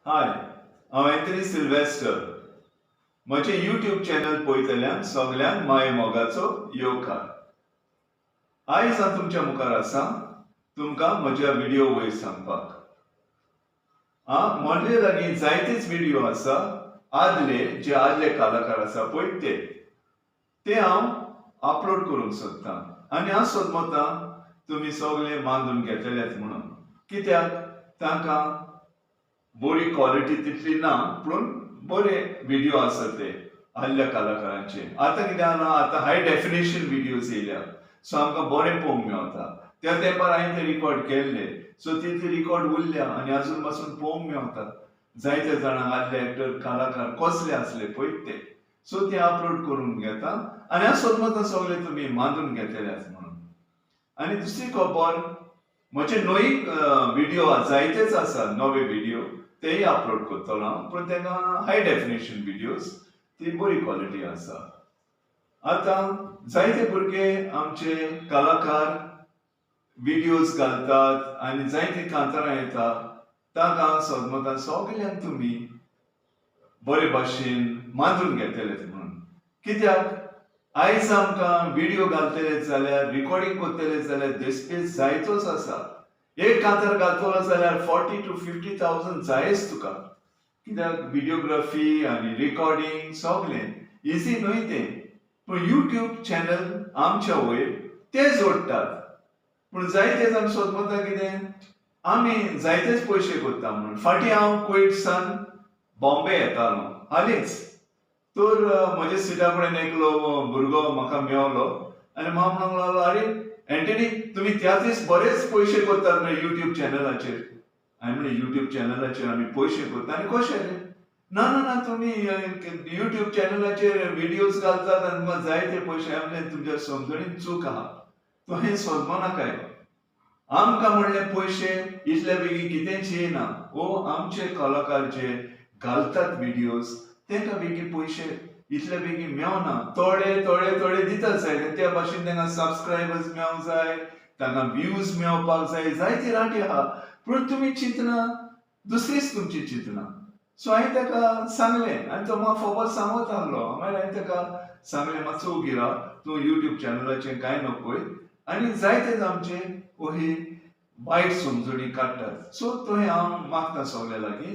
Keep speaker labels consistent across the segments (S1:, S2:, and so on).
S1: हाय, हांव Anthony Sylvester. म्हजें YouTube channel पळयतल्यांक सगल्यांक माये मोगाचो येवकार. आयज हांव तुमच्या मुखार आसा तुमकां म्हज्या व्हिडिओ वयर सांगपाक. आं, म्हजे लागीं जायतेच व्हिडिओ आसा आदले, जे आदले कलाकार आसा पळय ते ते हांव अपलोड करूंक सोदतां आनी हांव सोदमतां तुमी सगळे मानून घेतलेच म्हणून, कित्याक तांकां बरी क्वॉलिटी तितली ना, पूण बरे व्हिडिओ आसा ते आदल्या कलाकारांचे. आतां कितें जालां, आतां हाय डेफिनेशन व्हिडियोज येयल्या, सो आमकां बरें पळोवंक मेवता. त्या तेंपार हांवें ते रिकॉर्ड केल्ले, सो ते रिकॉर्ड उरल्या आनी आजून पासून पळोवंक मेवता जायते जाणांक आदले एक्टर कलाकार कसले आसले पळय ते. सो ते अपलोड करून घेता आनी हांव सोदमतां सगळे तुमी मानून घेतले म्हणून. आनी दुसरी खबर, म्हजे नवी व्हिडिओ जायतेच आसा, नवे व्हिडिओ, तेय अपलोड करतलो हांव, पूण तांकां हाय डेफिनेशन व्हिडियोज, ती बरी क्वॉलिटी आसा. आतां जायते भुरगे आमचे कलाकार व्हिडियोज घालतात आनी जायतीं कांतारां येता. तांकां सोदमतां सगल्यांक तुमी बरे भाशेन मानून घेतले म्हणून, कित्याक आयज आमकां व्हिडिओ घालतले जाल्यार, रिकॉर्डिंग करतले जाल्यार देसपेस जायतोच आसा. एक कांतार घालतलो जाल्यार 40 to 50 thousand जायच तुका, कित्याक व्हिडिओग्राफी आनी रिकॉर्डिंग सगळें इजी न्हय तें. पूण युट्यूब चॅनल आमच्या वयर ते जोडटात, पूण जायते जाण सोदमता कितें आमी जायतेच पयशे करता म्हणून. फाटीं हांव कुवेटसान बॉम्बे येतालो हालींच, तर म्हज्या सिटा कडेन एकलो भुरगो म्हाका मेवलो आनी म्हाका म्हणूंक लागलो, "आरे अँटनी, तुमी त्यातीस बरेच पयशे करतात मरे युट्यूब चॅनलाचेर." हांवें म्हणलें, "युट्यूब चॅनलाचेर आमी पयशे करता आनी कशे रे?" "ना ना ना, तुमी युट्यूब चॅनलाचेर व्हिडियोज घालतात आनी तुमकां जायते पयशे." हांवें म्हणलें, "तुमच्या समजणीन चूक आहा, तुवें समजो नाकाय. आमकां म्हणले पयशे इतले बेगीन कितेंच येयना. ओ आमचे कलाकार जे घालतात व्हिडियोज, तांकां बेगीन पयशे इतले बेगीन मेवना. थोडे थोडे थोडे दितात जाय त्या भाशेन. तांकां सबस्क्रायबर्स मेवंक जाय, तांकां व्ह्यूज मेवपाक जाय, जायती राटी आहा. पूण तुमी चिंतना दुसरीच तुमची चिंतना." सो हांवें ताका सांगलें आनी तो म्हाका खबर सांगत आहलो. मागीर हांवें ताका सांगलें, "मातसो ओगी राव तूं, युट्यूब चॅनलाचेर कांय नको." आनी जायतेच आमचे ओही वायट समजणी काडटात. सो तुवें हांव मागता सगल्या लागीं,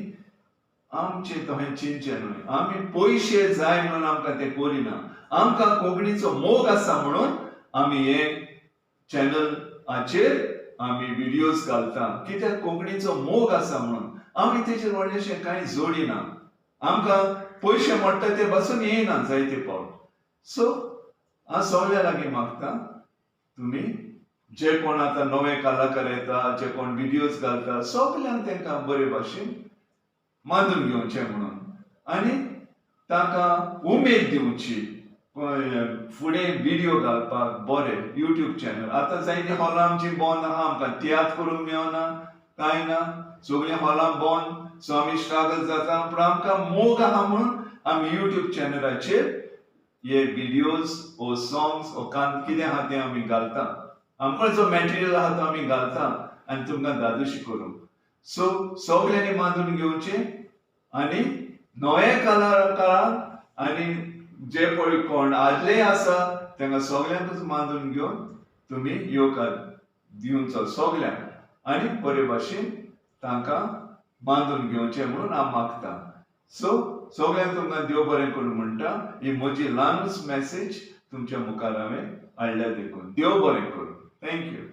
S1: आमचे तुवें चिंतचें न्हय. आमी पयशे जाय म्हणून आमकां तें करिना. आमकां कोंकणीचो मोग आसा म्हणून आमी हे चॅनलाचेर आमी व्हिडियोज घालता, कित्याक कोंकणीचो मोग आसा म्हणून. आमी तेचेर व्हडलेशें कांय जोडिना. आमकां पयशे मोडटा ते बसून येयना जायते फावट. सो हांव सगल्या लागीं मागता, तुमी जे कोण आतां नवे कलाकार येता, जे कोण व्हिडियोज घालता, सगल्यांक तांकां बरे भाशेन मानून घेवचें म्हणून आनी तांकां उमेद दिवची फुडें व्हिडियो घालपाक बरे युट्यूब चॅनल. आतां जायतीं हॉलां आमचीं बंद आहा, आमकां तियात्र करूंक मेवना, कांय ना, सगळीं हॉलां बंद. सो आमी स्ट्रगल जाता, पूण आमकां मोग आहा म्हणून आमी युट्यूब चॅनलाचेर हे व्हिडियोज ओ सॉंग्स ओ कान कितें आहा तें आमी घालता. आमकां जो मॅटेरियल आहा तो आमी घालता आनी तुमकां धादोशी करूंक. सो सगल्यांनी मानून घेवचें आनी नवे कलाकारांक आनी जे पळय कोण आदले आसा तांकां सगल्यांकूच मानून घेवन तुमी येवकार दिवचो सगल्यांक आनी बरे भाशेन तांकां बांदून घेवचें म्हणून हांव मागता. सो सगल्यांक तुमकां देव बरें करूं म्हणटा. ही म्हजी ल्हानूच मॅसेज तुमच्या मुखार हांवें हाडल्या, देखून देव बरें करूं. Thank you.